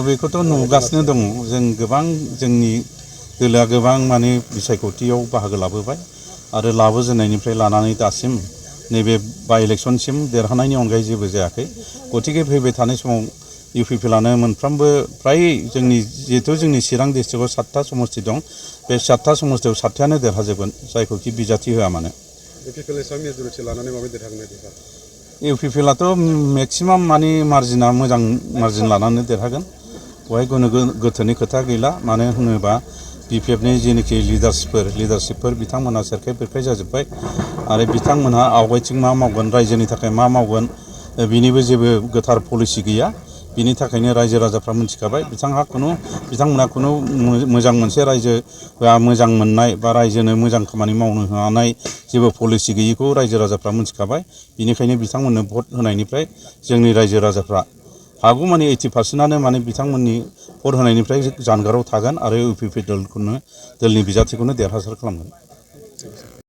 बेखौथ' नुगासिनो दङ जों गोबां जोंनि दोलोआ गोबां माने बिसायख'थियाव बाहागो लाबोबाय आरो लाबोजेननायनिफ्राय लानानै दासिम नैबे बाइ इलेक्शनसिम देरहानायनि अनगायै जेबो जायाखै गतिके फैबाय थानाय समाव इउपिपिएलआनो मोनफ्रोमबो फ्राय जोंनि जिहेतु जोंनि चिरां डिस्ट्रिक्टआव 7टा समष्टि दं बे 7टा समष्टियाव 7थायानो देरहाजोबगोन जायखौखि बिजाथि होआ मानो इउपिपिएलआथ' मेक्सिमाम माने मार्जिना मोजां मार्जिन लानानै देरहागोन बेवहाय खुनु गोथोनि खोथा गैला मानो होनोबा बिपिएफनि जेनोखि लिडारशिपफोर बिथांमोनहा सेरखाय बेरखाय जाजोब्बाय आरो बिथांमोनहा आवगायथिं मा मावगोन रायजोनि थाखाय मा मावगोन बिनिबो जेबो गोथार पलिसि गैया बिनि थाखायनो रायजो राजाफ्रा मिथिखाबाय बिथांमोनहा खुनु मोजां मोनसे रायजो मोजां मोननाय बा रायजोनो मोजां खामानि मावनो हानाय जेबो पलिसि गैयिखौ रायजो राजाफ्रा मिथिखाबाय बिनिखायनो बिथांमोननो भट होनायनिफ्राय जोंनि रायजो राजाफ्रा हागौमानि 80%आनो माने बिथांमोननि भट होनायनिफ्राय जानगाराव थागोन आरो इउपिपिएल दोलनि बिजाथिखौनो देरहासार खालामगोन।